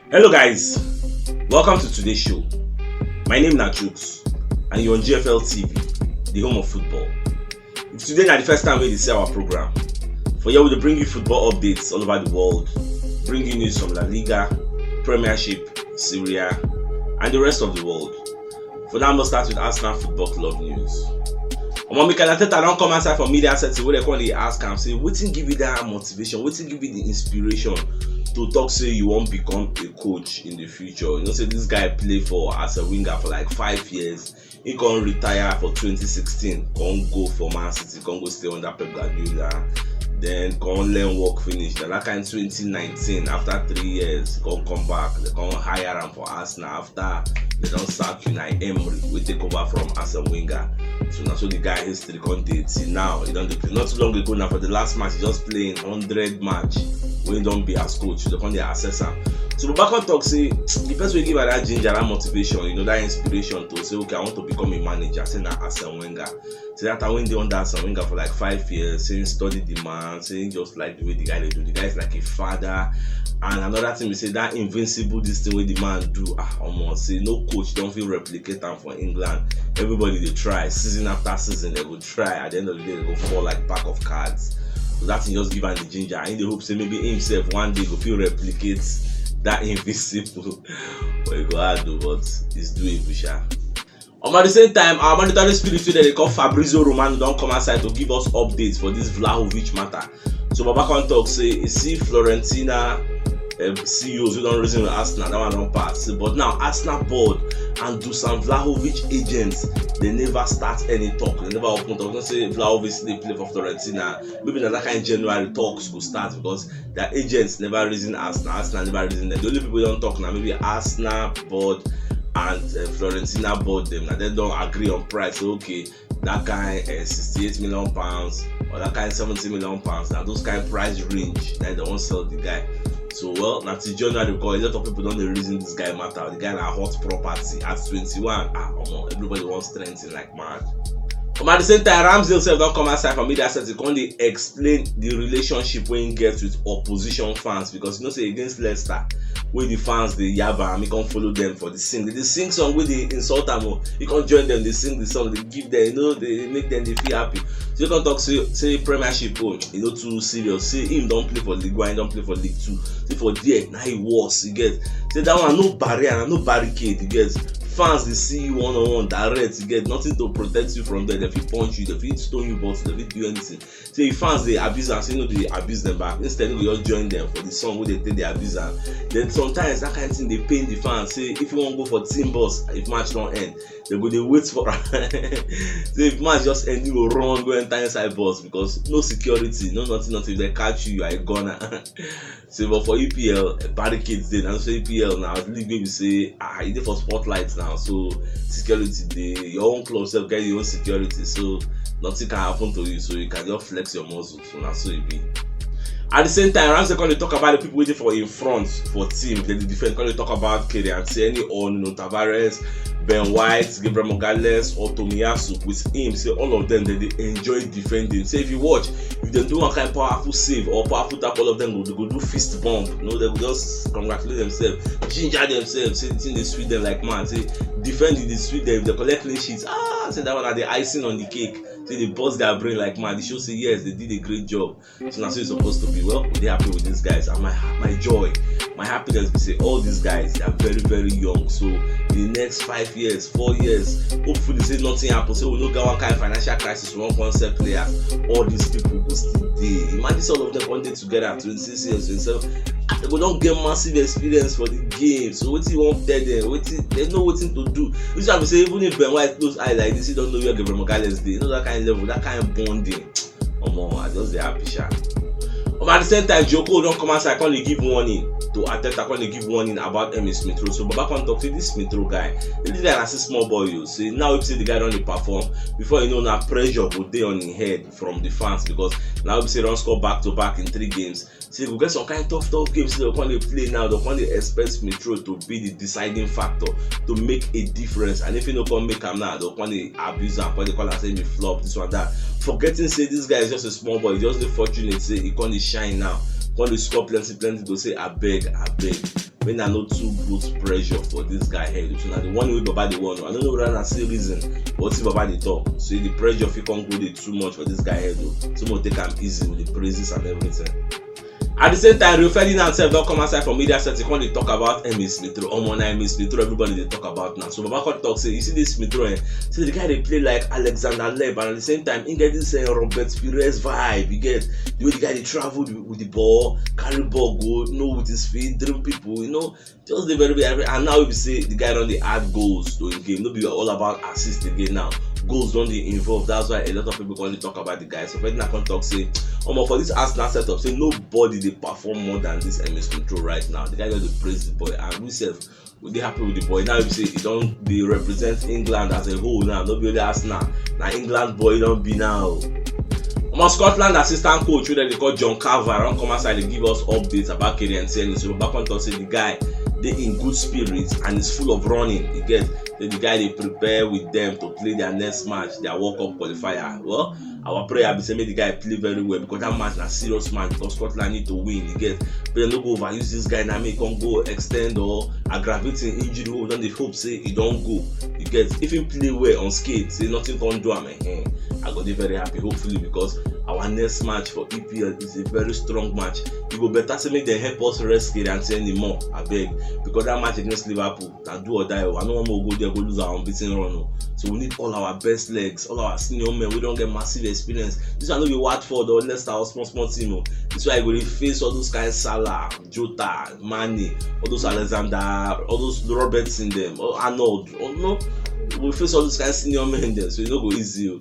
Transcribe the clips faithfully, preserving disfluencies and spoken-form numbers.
Hello guys, welcome to today's show. My name na Chuks and you're on G F L T V, the home of football. If today na the first time wey you dey see our program, for here we dey bring you football updates all over the world, bring you news from La Liga, Premiership, Serie A, and the rest of the world. For now, I'm gonna start with Arsenal Football Club news. Omo, Mikel Arteta don come outside for media setting wey dem come dey ask am say wetin give you that motivation, wetin give you the inspiration to talk say you wan become a coach in the future. You know say this guy play for as a winger for like five years. He come retire for twenty sixteen, come go for Man City, come go stay under Pep Guardiola. Then come learn work finish. Na that kind twenty nineteen, after three years, come come back. Dem come hire am for Arsenal after dem don sack Unai Emery wey take over from as a winger. So na so the guy history come dey till now. He don dey play. Not too long ago na for the last match, he just play in hundred match wey he don be as coach. Dem come dey assess am. So Baba come talk say the person wey give am that ginger, that motivation, you know, that inspiration to say, "Okay, I want to become a manager," say na Arsene Wenger. Say that time wey he dey under Arsene Wenger for like five years, say he study the man, say he just like the way the guy dey do. The guy is like a father. And another thing be say that invincible this thing wey the man do, ah, omo, say no coach don fit replicate am for England. Everybody dey try, season after season, dem go try. At the end of the day, dem go fall like pack of cards. So that thing just give am the ginger. And he dey hope say maybe himself one day go fit replicate that invincible. But e go hard o, but it's doable sha. Um, at the same time, our mandatory spirit wey dem dey call Fabrizio Romano don come outside to give us updates for this Vlahovic matter. So Baba come talk say e see Fiorentina um, C E Os wey don reason with Arsenal, that one don pass. But now Arsenal board and Dusan Vlahovic agents, dem never start any talk. Dem never open talk. You know say Vlahovic dey play for Fiorentina. Maybe na that kind January talks go start because their agents never reason Arsenal, Arsenal never reason them. The only people wey don talk na maybe Arsenal board and uh, Fiorentina board dem. Na dem don agree on price. So, okay, that kind uh, sixty-eight million pounds or that kind seventy million pounds. Na those kind price range na dem wan sell the guy. So, well, na till January because a lot of people don dey reason this guy matter. The guy na hot property at twenty-one. Ah, omo, everybody wan strengthen like mad. Um, at the same time, Ramsdale sef don come outside for media setting, come dey explain the relationship wey he get with opposition fans, because you know say against Leicester, wey the fans dey yab am, he come follow them for the sing. They dey sing song wey dey insult am o. He come join them, dey sing the song, dey give them, you know, dey make them dey feel happy. So he come talk say, say Premiership o, e no too serious. Say him don play for League One, he don play for League Two. Say for there, na he worse, you get. Say that one no barrier, na no barricade, you get. Fans dey see you one on one, direct, you get. Nothing to protect you from there. Dem fit punch you, dem fit stone you, but dem fit do anything. Say if fans dey abuse am, say no dey abuse them back. Instead, you go just join them for the song wey dem take dey abuse am. Then sometimes that kind thing dey pain the fans. Say if you wan go for team bus, if match don end, dem go dey wait for am. Say if match just end, you go run go enter inside bus because no security, no nothing, nothing. If dem catch you, you are a goner. Say but for E P L, barricades dey. Na so E P L na league wey be say, ah, e dey for spotlight now. So security dey. Your own club sef get your own security, so nothing can happen to you. So you can just flex your muscle. So na so e be. At the same time, Ramsdale come dey talk about the people wey dey for in front for team. Dem dey defend. Come dey talk about Kylian Tierney or Nuno Tavares, Ben White, Gabriel Magalhaes, or Tomiyasu. With him, say all of them, dem dey enjoy defending. Say if you watch, if dem do one kind powerful save or powerful tackle, all of them go, go do fist bump. You know, dem go just congratulate themselves, ginger themselves. Say the thing dey sweet them like mad. Say defending dey sweet them. If dem collect clean sheet, ah, say that one na the icing on the cake. Say dey burst their brain like mad. E show say yes, dem did a great job. So na so e suppose to be. Well, we dey happy with these guys, and my my joy, my happiness be say all these guys, they are very, very young. So in the next five years, four years, hopefully say nothing happen. Say we no get one kind financial crisis, we wan come sell players. All these people go still dey. Imagine say all of them come dey together at twenty-six years, twenty-seven. Ah, dem go don get massive experience for the game. So wetin you wan tell them? Wetin, dem know wetin to do. This one be say even if Ben White close eye like this, he don know where Gabriel Magalhaes dey. You know that kind level, that kind bonding. Omo, I just dey happy sha. Omo, at the same time, Joko don come outside, come dey give warning to Arteta, come dey give warning about Emil Smith Rowe. So Baba come talk say this Smith Rowe guy, this guy na still small boy o. Say now if say the guy don dey perform, before you know na pressure go dey on him head from the fans, because now if say don score back to back in three games, say go get some kind tough tough games wey dem come dey play now. Dem come dey expect Smith Rowe to be the deciding factor, to make a difference, and if he no come make am now, dem come dey abuse am, come dey call am say he flop, this one, that, forgetting say this guy is just a small boy. He just dey fortunate say he come dey shine now. come dey score plenty plenty go say abeg abeg, make na no too put pressure for this guy head. So na the one wey baba dey warn. I no know whether na still reason, but see baba dey talk say the pressure fit come go dey too much for this guy head o. So mo take am easy with the praises and everything. At the same time, Rio Ferdinand sef don come outside for media setting, come dey talk about Emil Smith Rowe. Omo, na Emil Smith Rowe everybody dey talk about now. So baba come talk say, you see this Smith Rowe, eh, say the guy dey play like Alexander Leb, and at the same time he get this uh, Robert Pires vibe. You get the way the guy dey travel with, with the ball, carry ball go, you know, with his feet, dribble people, you know, just dey very very. And now we say the guy don dey add goals to him game. No be all about assist again now. Goals don dey involved. That's why a lot of people come dey talk about the guy. So Ferdinand come talk say, omo, for this Arsenal setup, say nobody dey perform more than this Emil Smith Rowe right now. The guy just dey praise the boy, and we sef we dey happy with the boy. Now we say he don dey represent England as a whole now. No be only Arsenal, na England boy he don be now. Omo, Scotland assistant coach wey dem dey call John Carver don come outside dey give us updates about Kieran Tierney. So baba come talk say the guy dey in good spirits and is full of running. You get say the guy dey prepare with them to play their next match, their World Cup qualifier. Well, our prayer be say make the guy play very well, because that match na serious match, because Scotland need to win. You get, but dem no go overuse this guy now, make he come go extend or aggravate him injury wey we don dey hope say he don go. You get, if he play well unscathed, say nothing come do am, eh, I go dey very happy, hopefully, because our next match for E P L is a very strong match. E go better say make dem help us rest Kieran Tierney more, abeg, because that match against Liverpool na do or die o. I no wan make we go there go lose our unbeaten run o. So we need all our best legs, all our senior men wey don get massive experience. This one no be Watford or Leicester or small small team o. This why you go dey face all those kind Salah, Jota, Mane, all those Alexander, all those Robertson dem, or Arnold, or no, we go face all those kind senior men dem, so e no go easy o.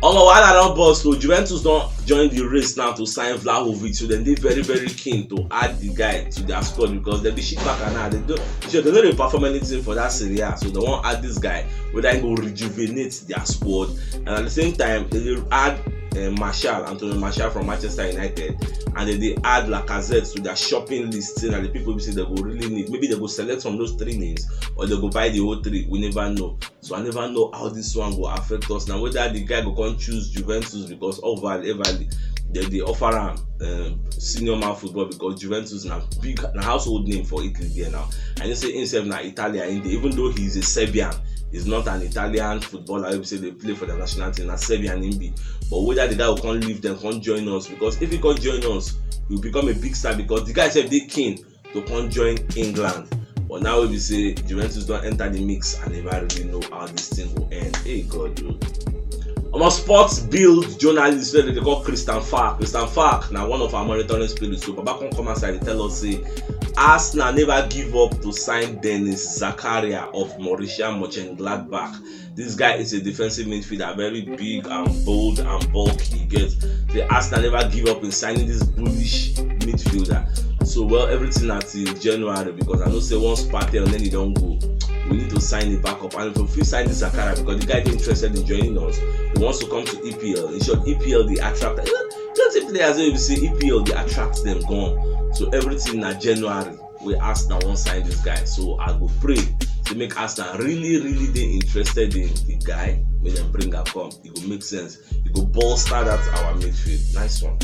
Omo, wahala don burst o. Juventus don join the race now to sign Vlahovic, so dem dey very very keen to add the guy to their squad, because dem be shit back and now dem don, so dem no dey perform anything for that Serie A, so dem wan add this guy, whether he go rejuvenate their squad. And at the same time, dem dey add uh, Martial, Antonio Martial from Manchester United, and dem dey add Lacazette to their shopping list, say na the people be say dem go really need. Maybe dem go select from those three names, or dem go buy the whole three. We never know. So I never know how this one go affect us now. Whether the guy go come choose Juventus because of Val Everly, dem dey offer am um, senior man football, because Juventus na big, na household name for Italy there now. I know say himself na Italian in there, even though he's a Serbian, he's not an Italian footballer. Wey be say dey play for the national team, na Serbian in be. But whether the guy will come leave them, come join us, because if he come join us, he will become a big star, because the guy sef dey keen to come join England. But now wey be say Juventus don enter the mix, I never really know how this thing go end. Hey God o. Omo, sports build journalist wey dem dey call Christian Falk. Christian Falk na one of our monitoring spirits. So baba come come outside dey tell us say Arsenal never give up to sign Denis Zakaria of Borussia Mönchengladbach. This guy is a defensive midfielder, very big and bold and bulky. You get, the Arsenal never give up in signing this bullish midfielder. So well, everything na till January, because I know say once Partey and then he don go, we need to sign the backup. And if we fit sign this Zakaria, because the guy dey interested in joining us, he wants to come to E P L. In short, E P L dey attract plenty players wey be say E P L dey attract them gone. So everything na January wey Arsenal wan sign this guy. So I go pray say make Arsenal really really dey interested in the guy, make dem bring am come. E go make sense. E go bolster that our midfield. Nice one.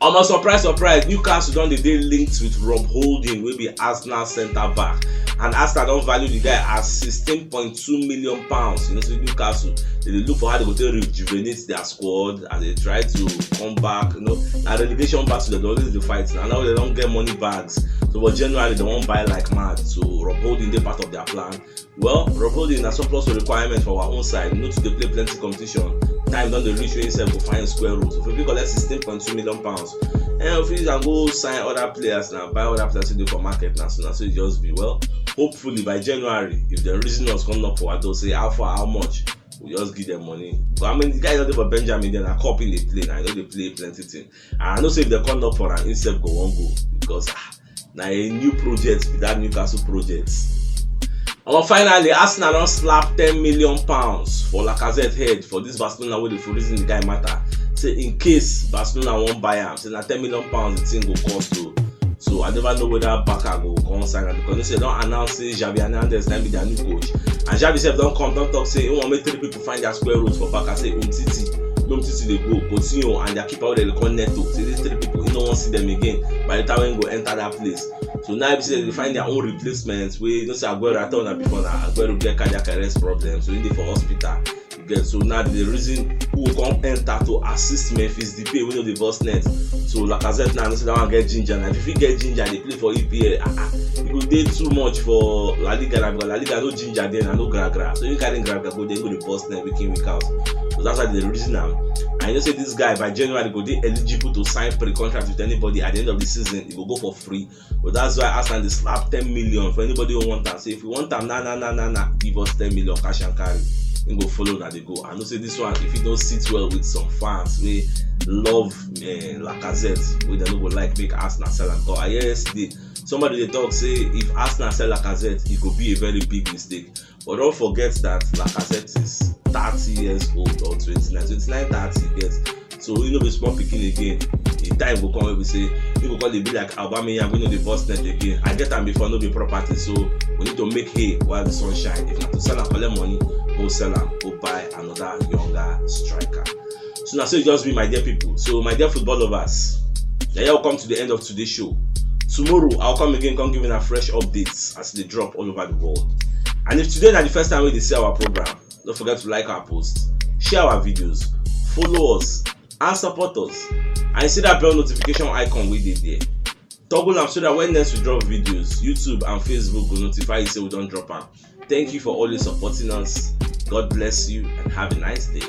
Omo, surprise surprise, Newcastle don dey dey linked with Rob Holding, wey be Arsenal centre back, and Arsenal don value the guy at sixteen point two million pounds. You know say Newcastle, dem dey look for how dem go take rejuvenate their squad and dem try to come back. You know, na relegation battle dem dey always dey fight, and now dem don get money bags. So for January dem wan buy like mad. So Rob Holding dey part of their plan. Well, Rob Holding na surplus to requirement for our own side. No too dey play plenty competition. Time don dey reach wey himself go find square root. If we fit collect sixteen point two million pounds, and we fit use am go sign other players now, buy other players wey dey for market now. So na so e just be. Well, hopefully by January, if dem reason us come knock for our door, say how far, how much, we just give them money. But I mean, the guy don dey for Benjamin, then na cup him dey play now. He no dey play plenty thing. And I know say if dem come knock for am, himself go wan go, because ah, na a new project be that Newcastle project. Omo, finally, Arsenal don slap ten million pounds for Lacazette head for this Barcelona wey dey for reason the guy matter. Say in case Barcelona wan buy am, say na ten million pounds the thing go cost o. So I never know whether Barca go come sign am, because they say don announce say Xavi Hernandez na be their new coach, and Xavi sef don come don talk say he wan make three people find their square root for Barca. Say Umtiti, Umtiti dey go, Coutinho and their keeper wey dem dey call Neto. Say these three people, he no wan see them again by the time wey go enter that place. So now be say they find their own replacement. Wey you know say Aguero, I tell una before, na Aguero get cardiac arrest problem, so he dey for hospital. You get, so now the reason who go come enter to assist Memphis Depay wey no dey burst net. So Lacazette now, I know say that one get ginger. Now if you fit get ginger, dey play for E P L. Ah, ah, e go dey too much for La Liga now, because La Liga no ginger there, na no gra gra. So you carry gra gra go there, go dey burst net week in week out. So that's why they reason am. And you know say this guy by January go dey eligible to sign pre-contract with anybody at the end of the season. He go go for free. But that's why Arsenal dey slap ten million for anybody who want am. So if you want am, na na na na na, give us ten million cash and carry. He go follow una dey go. I know say this one, if e don sit well with some fans wey love eh, Lacazette, wey dem no go like make Arsenal sell am. Because I hear yesterday somebody dey talk say if Arsenal sell Lacazette, e go be a very big mistake. But don't forget that Lacazette is thirty years old or twenty-nine, twenty-nine, thirty, yes. So you know, be small pikin again. The time go come wey we say, you go call it be like Aubameyang, we know the boss net again. I get am before, no be property. So we need to make hay while the sun shine. If not to sell and collect money, go sell am, go buy another younger striker. So now, so it just be, my dear people. So my dear football lovers, now you come to the end of today's show. Tomorrow I'll come again, come giving a fresh updates as they drop all over the world. And if today na the first time wey dey see our program, don't forget to like our posts, share our videos, follow us, and support us. And you see that bell notification icon wey dey there. Toggle am so that when next we drop videos, YouTube and Facebook go notify you say we don drop am. Thank you for always supporting us. God bless you and have a nice day.